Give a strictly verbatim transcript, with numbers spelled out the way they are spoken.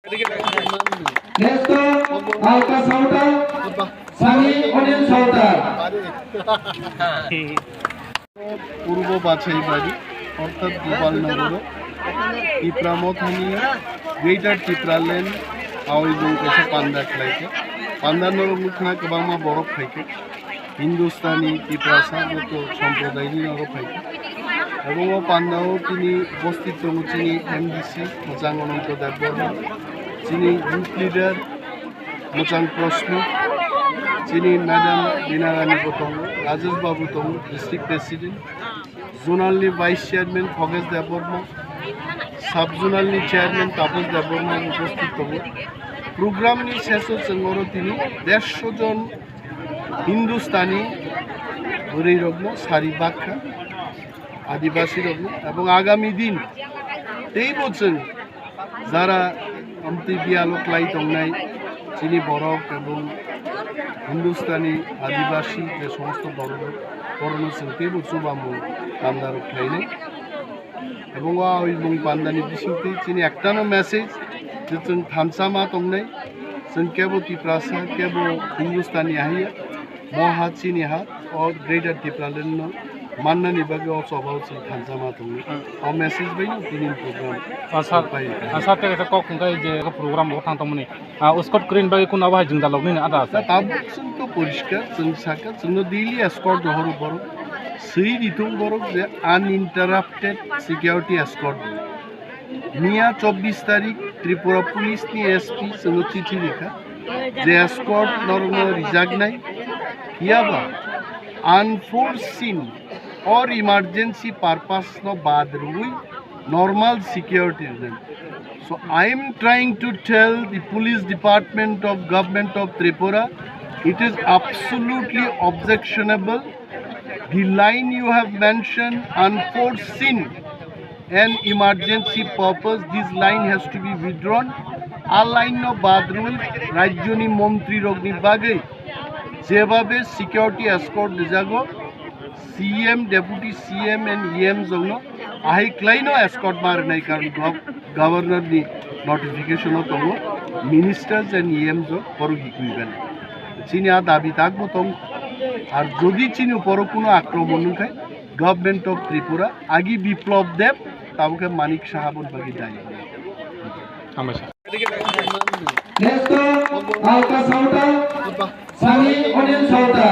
Next to Alka Sauta, Sami Odin Sauta. পূর্ব বাছাইবাড়ি অর্থাৎ গোপালনগর, টিপ্রা মথনি গ্রেটার টিপ্রাল্যান্ড আওয়ামী লীগ এসে পান্ডা খেলাইছে। পান্ডা নরক মুখনা কবাংমা বরফ খাইছে। হিন্দুস্তানি, টিপ্রাসা, যত সম্প্রদায়নি নরক খাইছে। এবং ও পান্ডাও তিনি উপস্থিত রয়েছেন এমডিসি মোচাং অনন্ত দেববর্মা, যিনি ইউথ লিডার মোচাং প্রশ্ন, যিনি ম্যাডাম বিনা রানী গৌতম, রাজেশ বাবু তম, ডিস্ট্রিক্ট প্রেসিডেন্ট, জোনালনি ভাইস চেয়ারম্যান খগেশ দেববর্মা, সাব জোনালনি চেয়ারম্যান তাপস দেববর্মা উপস্থিত রয়েছেন। প্রোগ্রামনি শেষে চঙ্গরো তিনি দেড়শো জন Hindustani bwrwi rokno sari bakha, adibasi rokno, ebong agami din teibo chwng jara amtwi biyalo klai tongnai chini borok ebong Hindustani, adibasi je somosto borok, borokno chwng teibo chubamung tamdarok khlainai. Ebong o awi mung pandani bisingtwi chini ektano message je chwng thansa ma tongnai, chwng kebo Tiprasa, kebo Hindustani ahiya, mo ha chini ha, o Greater Tipraland no mannani bagwi o chobao chwng thansa ma tongnai. Hmm. O message bai no tini program. Ah, sir, pai. Ah, sir, tei kaisa kok hwnkhai je program bo thang tongmani. Ah, escort kwrwini bagwi kunu abo hai jwngjal rok nini ada Da asa? Tabuk chwng to poriskar, chwng saka, chwngno daily escort rohoro borok. Swi rithung borok je uninterrupted security escort. Miya chobbish tarik Tripura Police ni S P chwngno chithi rikha je escort norokno rijaknai. Phiyaba unforeseen or emergency purpose no bad rwui normal security rwdi. So I am trying to tell the police department of government of Tripura, it is absolutely objectionable. The line you have mentioned, unforeseen and emergency purpose, this line has to be withdrawn. A line no badrul rajyoni montri rokni bagwi jebabe security escort dijago, C M, Deputy C M and E M jongno ahai klaino escort ma rwnai, karon gov-, Governor ni notification o tongo, Ministers and E M jok borok hikui ben. Chini a dabi tak bo tong, ar jodi chini uporo kuno akromon wngkhai, Government of Tripura agi Biplab Deb, tabuk khe Manik Saha boni bagwi dai. Hambaisa. Next to Alka Sauta, Sami Odin Sauta.